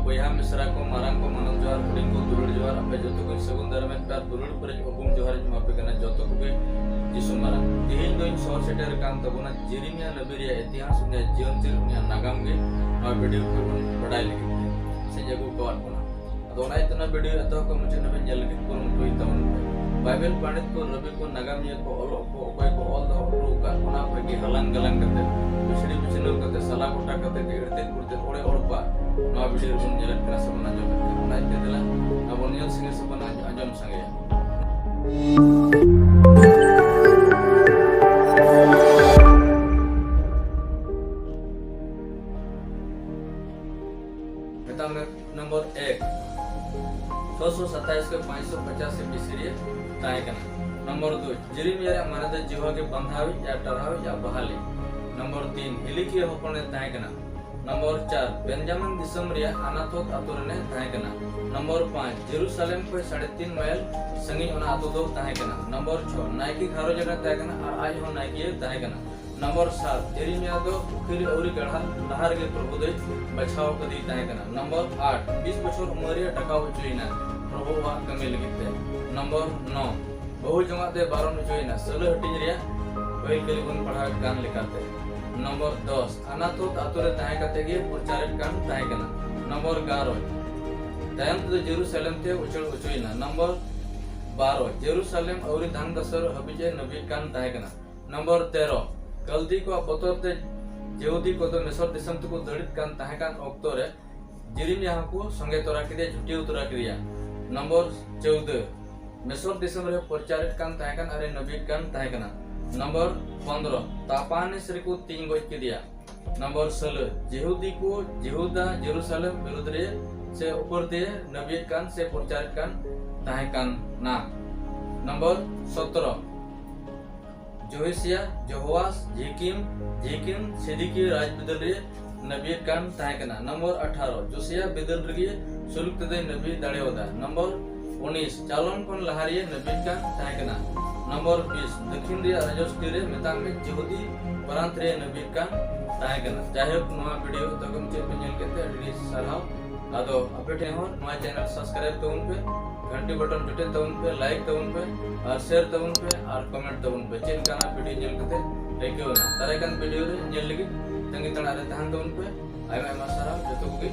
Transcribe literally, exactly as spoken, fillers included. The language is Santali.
ᱵᱚᱭᱦᱟ ᱢᱤᱥᱨᱟ ᱠᱚ, ᱢᱟᱨᱟᱝ ᱠᱚ, ᱢᱟᱱᱚᱛ ᱡᱚᱦᱟᱨ, ᱦᱩᱰᱤᱧ ᱠᱚ, ᱫᱩᱞᱟᱹᱲ ᱡᱚᱦᱟᱨ, ᱟᱯᱮ ᱡᱚᱛᱚ ᱠᱚᱧ ᱥᱟᱹᱜᱩᱱ ᱫᱟᱨᱟᱢᱮᱫ ᱯᱮ ᱟᱨ ᱫᱩᱞᱟᱹᱲ ᱯᱮᱨᱮᱡ ᱩᱯᱨᱩᱢ ᱡᱚᱦᱟᱨ ᱤᱧ ᱮᱢᱟ ᱯᱮ ᱠᱟᱱᱟ, ᱡᱚᱛᱚ ᱠᱚᱜᱮ ᱡᱤᱥᱩ ᱢᱟᱨᱟᱝ᱾ ᱛᱮᱦᱮᱧ ᱫᱚᱧ ᱥᱚᱦᱚᱨ ᱥᱮᱴᱮᱨ ᱟᱠᱟᱱ ᱛᱟᱵᱚᱱᱟ ᱡᱮᱨᱮᱢᱤᱭᱟ ᱱᱟᱵᱤ ᱨᱮᱭᱟᱜ ᱤᱛᱤᱦᱟᱥ, ᱩᱱᱤᱭᱟᱜ ᱡᱤᱭᱚᱱ ᱪᱤᱨ, ᱩᱱᱤᱭᱟᱜ ᱱᱟᱜᱟᱢ ᱜᱮ ᱱᱚᱣᱟ ᱵᱷᱤᱰᱤᱭᱳ ᱠᱚᱨᱮ ᱵᱚᱱ ᱵᱟᱰᱟᱭ ᱞᱟᱹᱜᱤᱫ ᱛᱮ ᱥᱮᱧ ᱟᱹᱜᱩ ᱟᱠᱟᱣᱟᱫ ᱵᱚᱱᱟ᱾ ᱟᱫᱚ ᱚᱱᱟ ᱤᱭᱟᱹᱛᱮ ᱚᱱᱟ ᱵᱷᱤᱰᱤᱭᱳ ᱮᱛᱚᱦᱚᱵ ᱠᱷᱚᱱ ᱢᱩᱪᱟᱹᱫ ᱫᱷᱟᱹᱵᱤᱡ ᱧᱮᱞ ᱞᱟᱹᱜᱤᱫ ᱠᱩᱨᱩᱢᱩᱴᱩᱭ ᱛᱟᱵᱚᱱ ᱯᱮ᱾ ᱵᱟᱭᱵᱮᱞ ᱯᱟᱸᱰᱤᱛ ᱠᱚ, ᱨᱟᱹᱵᱤ ᱠᱚ, ᱱᱟᱜᱟᱢᱤᱭᱟᱹ ᱠᱚ, ᱚᱞᱚᱜ ᱠᱚ, ᱚᱠᱚᱭ ᱠᱚ ᱚᱞ ᱫᱚᱦᱚ ᱦᱚᱴᱚ ᱟᱠᱟᱫ, ᱚᱱᱟ ᱠᱷᱚᱱ ᱜᱮ ᱦᱟᱞᱟᱝ ᱜᱟᱞᱟᱝ ᱠᱟᱛᱮ, ᱵᱤᱪᱷᱲᱤ ᱵᱤᱪᱷᱱᱟᱹᱣ ᱠᱟᱛᱮ, ᱥᱟᱞᱟ ᱜᱚᱴᱟ ᱠᱟᱛᱮ, ᱮᱲᱛᱮᱫ ᱜᱩᱲᱛᱮᱫ, ᱚᱲᱮ ᱚᱲᱯᱟ ᱱᱚᱣᱟ ᱵᱷᱤᱰᱤᱭᱳ ᱨᱮᱵᱚᱱ ᱧᱮᱞᱮᱫ ᱠᱟᱱᱟ ᱥᱮᱵᱚᱱ ᱟᱸᱡᱚᱢᱮᱫ ᱠᱟᱱᱟ᱾ ᱚᱱᱟ ᱤᱭᱟᱹᱛᱮ ᱫᱮᱞᱟ ᱟᱵᱚ ᱧᱮᱞ ᱥᱟᱸᱜᱮ ᱥᱮᱵᱚᱱ ᱟᱸᱡᱚᱢ ᱥᱟᱸᱜᱮᱭᱟ᱾ ᱢᱮᱛᱟᱜ ᱢᱮ ᱱᱚᱢᱵᱚᱨ ᱮᱠ, ᱪᱷᱚᱥᱚ ᱥᱟᱛᱟᱭᱤᱥ ᱠᱷᱚᱱ ᱯᱟᱸᱪᱥᱚ ᱯᱚᱪᱟᱥᱤ ᱵᱤᱥᱤ ᱨᱮ ᱛᱟᱦᱮᱸ ᱠᱟᱱᱟ᱾ ᱱᱚᱢᱵᱚᱨ ᱫᱩᱭ, ᱡᱮᱨᱮᱢᱤᱭᱟ ᱨᱮᱭᱟᱜ ᱢᱟᱱᱮ ᱫᱚ ᱡᱤᱦᱳᱣᱟ ᱜᱮ ᱵᱟᱸᱫᱷᱟᱣᱤᱡ ᱟᱨ ᱴᱟᱨᱦᱟᱣᱤᱡ ᱟᱨ ᱵᱟᱦᱟᱞᱤᱡ᱾ ᱱᱚᱢᱵᱚᱨ ᱛᱤᱱ, ᱦᱤᱞᱤᱠᱤᱭᱟ ᱦᱚᱯᱚᱱᱮ ᱛᱟᱦᱮᱸ ᱠᱟᱱᱟ᱾ ᱱᱚᱢᱵᱚᱨ ᱪᱟᱨ, ᱵᱮᱱᱡᱟᱢᱤᱱ ᱫᱤᱥᱚᱢ ᱨᱮᱭᱟᱜ ᱟᱱᱟᱛᱷᱳᱛ ᱟᱛᱳ ᱨᱮᱱᱮ ᱛᱟᱦᱮᱸ ᱠᱟᱱᱟ᱾ ᱱᱚᱢᱵᱚᱨ ᱯᱟᱸᱪ, ᱡᱮᱨᱩᱥᱟᱞᱮᱢ ᱠᱷᱚᱱ ᱥᱟᱲᱮ ᱛᱤᱱ ᱢᱟᱭᱤᱞ ᱥᱟᱺᱜᱤᱧ ᱚᱱᱟ ᱟᱛᱳ ᱫᱚ ᱛᱟᱦᱮᱸ ᱠᱟᱱᱟ᱾ ᱱᱚᱢᱵᱚᱨ ᱪᱷᱚ, ᱱᱟᱭᱠᱮ ᱜᱷᱟᱨᱚᱸᱡᱽ ᱨᱮᱱ ᱛᱟᱦᱮᱸ ᱠᱟᱱᱟ ᱟᱨ ᱟᱡ ᱦᱚᱸ ᱱᱟᱭᱠᱮ ᱛᱟᱦᱮᱸ ᱠᱟᱱᱟ᱾ ᱱᱚᱢᱵᱚᱨ ᱥᱟᱛ, ᱡᱮᱨᱮᱢᱤᱭᱟ ᱫᱚ ᱯᱩᱠᱷᱨᱤ ᱟᱹᱣᱨᱤ ᱜᱟᱲᱦᱟᱱ ᱞᱟᱦᱟ ᱨᱮᱜᱮ ᱯᱨᱚᱵᱷᱩ ᱫᱚᱭ ᱵᱟᱪᱷᱟᱣ ᱠᱟᱫᱮ ᱛᱟᱦᱮᱸ ᱠᱟᱱᱟ᱾ ᱱᱚᱢᱵᱚᱨ ᱟᱴ, ᱵᱤᱥ ᱵᱚᱪᱷᱚᱨ ᱩᱢᱮᱨ ᱨᱮ ᱰᱟᱠᱟᱣ ᱦᱚᱪᱚᱭᱮᱱᱟ ᱯᱨᱚᱵᱷᱩᱣᱟᱜ ᱠᱟᱹᱢᱤ ᱞᱟᱹᱜᱤᱫ ᱛᱮ᱾ ᱱᱚᱢᱵᱚᱨ ᱱᱚ, ᱵᱟᱹᱦᱩ ᱡᱚᱝᱟᱜ ᱛᱮ ᱵᱟᱨᱚᱱ ᱦᱚᱪᱚᱭᱮᱱᱟ, ᱥᱟᱹᱞᱟᱹ ᱦᱟᱹᱴᱤᱧ ᱨᱮᱭᱟᱜ ᱯᱟᱹᱦᱤᱞ ᱠᱟᱹᱨᱤ ᱵᱚᱱ ᱯᱟᱲᱦᱟᱣᱮᱫ ᱠᱟᱱ ᱞᱮᱠᱟᱛᱮ᱾ ᱱᱚᱢᱵᱚᱨ ᱫᱚᱥ, ᱟᱱᱟᱛᱳᱛ ᱟᱛᱳ ᱨᱮ ᱛᱟᱦᱮᱸ ᱠᱟᱛᱮ ᱜᱮ ᱯᱨᱚᱪᱟᱨᱮᱫ ᱠᱟᱱ ᱛᱟᱦᱮᱸ ᱠᱟᱱᱟ᱾ ᱱᱚᱢᱵᱚᱨ ᱮᱜᱟᱨᱚ, ᱛᱟᱭᱚᱢ ᱛᱮᱫᱚ ᱡᱮᱨᱩᱥᱟᱞᱮᱢ ᱛᱮ ᱩᱪᱟᱹᱲ ᱦᱚᱪᱚᱭᱮᱱᱟ᱾ ᱱᱚᱢᱵᱚᱨ ᱵᱟᱨᱚ, ᱡᱮᱨᱩᱥᱟᱞᱮᱢ ᱟᱹᱣᱨᱤ ᱫᱷᱟᱝ ᱫᱟᱥᱚᱨᱚᱜ ᱦᱟᱹᱵᱤᱡ ᱮ ᱱᱟᱹᱵᱤᱭᱮᱫ ᱠᱟᱱ ᱛᱟᱦᱮᱸ ᱠᱟᱱᱟ᱾ ᱱᱚᱢᱵᱚᱨ ᱛᱮᱨᱚ, ᱠᱟᱞᱫᱤ ᱠᱚᱣᱟᱜ ᱵᱚᱛᱚᱨ ᱛᱮ ᱡᱮᱦᱩᱫᱤ ᱠᱚᱫᱚ ᱢᱮᱥᱚᱨ ᱫᱤᱥᱚᱢ ᱛᱮᱠᱚ ᱫᱟᱹᱲᱮᱫ ᱠᱟᱱ ᱛᱟᱦᱮᱸ ᱠᱟᱱ ᱚᱠᱛᱚ ᱨᱮ ᱡᱮᱨᱮᱢᱤᱭᱟ ᱦᱚᱸᱠᱚ ᱥᱚᱸᱜᱮ ᱛᱚᱨᱟ ᱠᱮᱫᱮᱭᱟ, ᱡᱷᱩᱴᱤᱭᱟᱹᱣ ᱛᱚᱨᱟ ᱠᱮᱫᱮᱭᱟ᱾ ᱱᱚᱢᱵᱚᱨ ᱪᱳᱣᱫᱟᱹ, ᱢᱮᱥᱚᱨ ᱫᱤᱥᱚᱢ ᱨᱮ ᱯᱨᱚᱪᱟᱨᱮᱫ ᱠᱟᱱ ᱛᱟᱦᱮᱸ ᱠᱟᱱ ᱟᱨᱮ ᱱᱟᱹᱵᱤᱭᱮᱫ ᱠᱟᱱ ᱛᱟᱦᱮᱸ ᱠᱟᱱᱟ᱾ ᱱᱚᱢᱵᱚᱨ ᱯᱚᱱᱫᱽᱨᱚ, ᱛᱟᱯᱟᱱᱮᱥ ᱨᱮᱠᱚ ᱛᱤᱧ ᱜᱚᱡ ᱠᱮᱫᱮᱭᱟ᱾ ᱱᱚᱢᱵᱚᱨ ᱥᱳᱞᱳ, ᱡᱮᱦᱩᱫᱤ ᱠᱚ ᱡᱮᱦᱩᱫᱟ ᱡᱮᱨᱩᱥᱟᱞᱮᱢ ᱵᱤᱨᱩᱫᱽ ᱨᱮ ᱥᱮ ᱩᱯᱚᱨ ᱛᱮ ᱱᱟᱹᱵᱤᱭᱮᱫ ᱠᱟᱱ ᱥᱮ ᱯᱨᱚᱪᱟᱨᱮᱫ ᱠᱟᱱ ᱛᱟᱦᱮᱸ ᱠᱟᱱᱟ᱾ ᱱᱚᱢᱵᱚᱨ ᱥᱚᱛᱨᱚ, ᱡᱳᱦᱮᱥᱤᱭᱟ, ᱡᱳᱦᱳᱣᱟᱥ, ᱡᱷᱤᱠᱤᱢ, ᱡᱷᱤᱠᱤᱢ, ᱥᱮᱫᱤᱠᱤᱭᱟ ᱨᱟᱡᱽ ᱵᱤᱫᱟᱹᱞ ᱨᱮ ᱱᱟᱹᱵᱤᱭᱮᱫ ᱠᱟᱱ ᱛᱟᱦᱮᱸ ᱠᱟᱱᱟ᱾ ᱱᱚᱢᱵᱚᱨ ᱟᱴᱷᱟᱨᱚ, ᱡᱳᱥᱤᱭᱟ ᱵᱤᱫᱟᱹᱞ ᱨᱮᱜᱮ ᱥᱩᱞᱩᱠ ᱛᱮᱫᱚᱭ ᱱᱟᱹᱵᱤ ᱫᱟᱲᱮᱭᱟᱫᱟ᱾ ᱱᱚᱢᱵᱚᱨ ᱩᱱᱤᱥ, ᱪᱟᱞᱚᱱ ᱠᱷᱚᱱ ᱞᱟᱦᱟ ᱨᱮ ᱱᱟᱹᱵᱤᱭᱮᱫ ᱠᱟᱱ ᱛᱟᱦᱮᱸ ᱠᱟᱱᱟ᱾ ᱱᱚᱢᱵᱚᱨ ᱵᱤᱥ, ᱫᱚᱠᱷᱤᱱ ᱨᱮᱭᱟᱜ ᱨᱟᱡᱚᱥᱴᱤ ᱨᱮ, ᱢᱮᱛᱟᱜ ᱢᱮ ᱡᱤᱦᱩᱫᱤ ᱯᱨᱟᱱᱛ ᱨᱮ ᱱᱟᱹᱵᱤᱭᱮᱫ ᱠᱟᱱ ᱛᱟᱦᱮᱸ ᱠᱟᱱᱟ᱾ ᱡᱟᱭᱦᱳᱠ, ᱱᱚᱣᱟ ᱵᱷᱤᱰᱤᱭᱳ ᱛᱟᱠᱚᱢ ᱪᱮᱫ ᱯᱮ ᱧᱮᱞ ᱠᱮᱫ ᱛᱮ ᱟᱹᱰᱤ ᱟᱹᱰᱤ ᱥᱟᱨᱦᱟᱣ᱾ ᱟᱫᱚ ᱟᱯᱮ ᱴᱷᱮᱱ ᱦᱚᱸ ᱱᱚᱣᱟ channel subscribe ᱛᱟᱵᱚᱱ ᱯᱮ, ᱜᱷᱟᱱᱴᱤ button ᱡᱚᱴᱮᱫ ᱛᱟᱵᱚᱱ ᱯᱮ, like ᱛᱟᱵᱚᱱ ᱯᱮ, ᱟᱨ share ᱛᱟᱵᱚᱱ ᱯᱮ, ᱟᱨ comment ᱛᱟᱵᱚᱱ ᱯᱮ᱾ ᱪᱮᱫ ᱞᱮᱠᱟᱱᱟᱜ video ᱧᱮᱞ ᱠᱟᱛᱮ ᱟᱹᱭᱠᱟᱹᱣ ᱮᱱᱟ? ᱫᱟᱨᱟᱭ ᱠᱟᱱ video ᱨᱮ ᱧᱮᱞ ᱞᱟᱹᱜᱤᱫ ᱛᱟᱺᱜᱤ ᱛᱟᱲᱟᱜ ᱨᱮ ᱛᱟᱦᱮᱱ ᱛᱟᱵᱚᱱ ᱯᱮ᱾ ᱟᱭᱢᱟ ᱟᱭᱢᱟ ᱥᱟᱨᱦᱟᱣ ᱡᱚᱛᱚ ᱠᱚᱜᱮ᱾